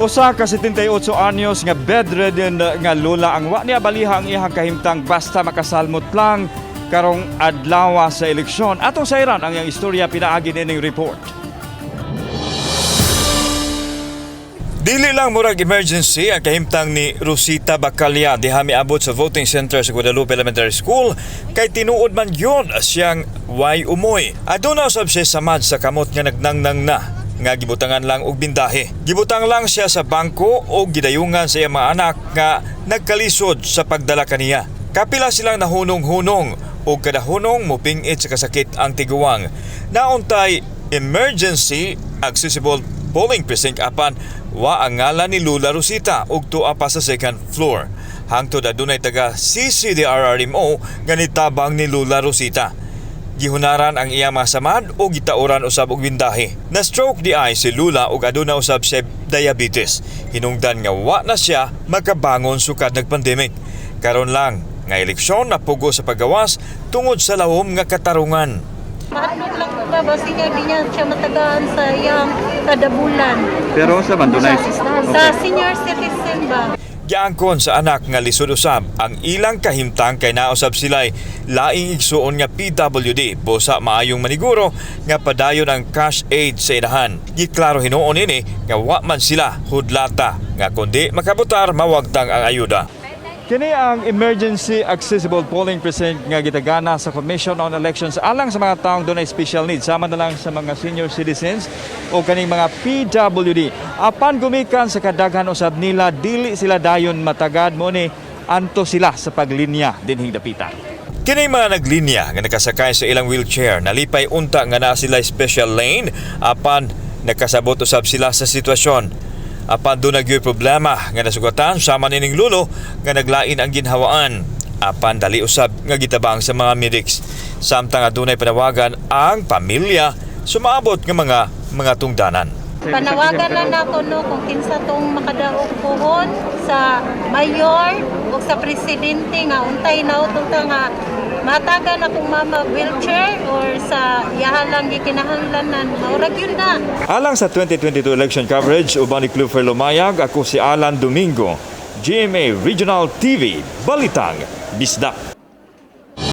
Usa ka 78 anyos nga bedridden nga lola ang wa niya baliha ang iyang kahimtang basta makasalmot lang karong adlaw sa eleksyon. Atong sayran ang iyang istorya pinaagi nining report. Dili lang murag emergency ang kahimtang ni Rosita Bacalla diha miabot sa voting center sa Guadalupe Elementary School kay tinuod man yun siyang way umoy. Aduna usab siya samad sa kamot nga nagnangnang na nga gibutangan lang og bindahe. Gibutang lang siya sa bangko o gidayungan sa iyang mga anak nga nagkalisod sa pagdala kaniya. Kapila silang nahunong-hunong o kada hunong mupingit sa kasakit ang tiguang. Nauntay emergency accessible polling precinct apan wa ang ngalan ni Lula Rosita ug tuwa pa sa second floor. Hangtod adunay taga CCDRRMO nga nitabang ni Lula Rosita. Gihunaran ang iyang mga samad o gitauran usab og bindahe. Na stroke di ay si Lula ug aduna usab siya diabetes. Hinungdan nga wa na siya makabangon sukad nagpandemic. Karon lang nga eleksyon napugo sa paggawas tungod sa lawom nga katarungan. Maadlok lang ko ba, basta niya, di niya siya matagaan sa iyang kada bulan. Pero sa man dunay Sa senior citizen ba? Giangkon sa anak nga lisod usab ang ilang kahimtang kay nausab sila'y laing igsuon nga PWD busa maayong maniguro nga padayon ang cash aid sa inahan. Giklaro hinuon ini nga wa man sila hudlata nga kundi makabotar mawagtang ang ayuda. Kini ang Emergency Accessible Polling Precinct nga gitagana sa Commission on Elections alang sa mga taong dunay special needs, sama na lang sa mga senior citizens o kaning mga PWD. Apan gumikan sa kadaghan usab nila, dili sila dayon matagad mo ni anto sila sa paglinya dinhing dapita. Kini mga naglinya nga nakasakay sa ilang wheelchair nalipay unta nga naa sila special lane apan nakasabot usab sila sa sitwasyon. Apan doon nagyoy problema nga nasugatan sama nining lulo nga naglain ang ginhawaan. Apan dali usab nga gitabang sa mga medics. Samtang adunay panawagan ang pamilya sumaabot nga mga tungdanan. Panawagan na nako no kung kinsa tong makadaog puhon sa mayor o sa presidente nga untay na ta nga matagan akong mama wheelchair or sa iyaha lang gikinahanglanan, maurag yun na. Alang sa 2022 election coverage, uban ni Clufer Lumayag, ako si Alan Domingo, GMA Regional TV, Balitang Bisdak.